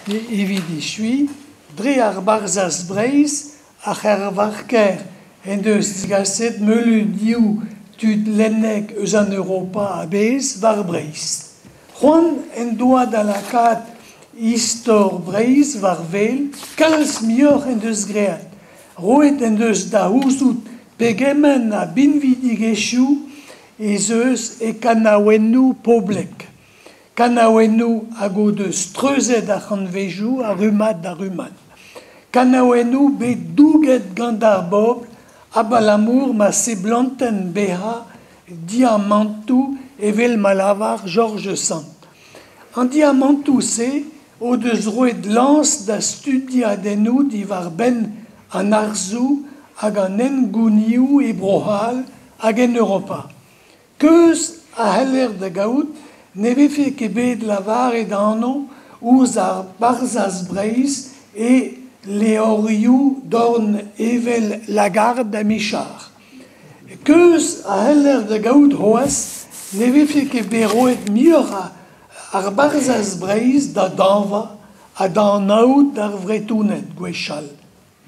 Evit echuiñ, dre ar Barzhaz Breizh, ar C'hervarker en deus degaset meuleudioù tud lennek eus an Europa a-bezh war Breizh. C'hoant en doa da lakaat istor Breizh war wel, kalz muioc'h en deus graet. Roet en deus da c'houzout pegement a binvidigezhioù ez eus e kanaouennoù poblek. Kanaouennoù hag o deus treuzet ar c'hantvedoù a rummad da rummad. Kanaouennoù bet douget gant ar bobl abalamour ma seblantent bezañ diamantoù evel ma lavar George Sand. An diamantoù-se o deus roet lañs da studiadennoù diwar-benn an arzoù hag an hengounioù e Bro-C'hall hag en Europa. Keuz a c'heller da gaout ne vefe ket bet lavaret anv ouzh ar Barzhaz Breizh e levrioù dorn evel Lagarde ha Michard. Keuz a c'heller da gaout c'hoazh ne vefe ket bet roet muioc'h ar Barzhaz Breizh da dañva ha da anaout d'ar Vretoned gwechall,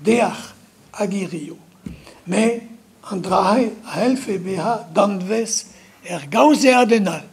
dec'h hag hiziv. Met an dra-se a c'hellfe bezañ danvez er gaozeadenn all.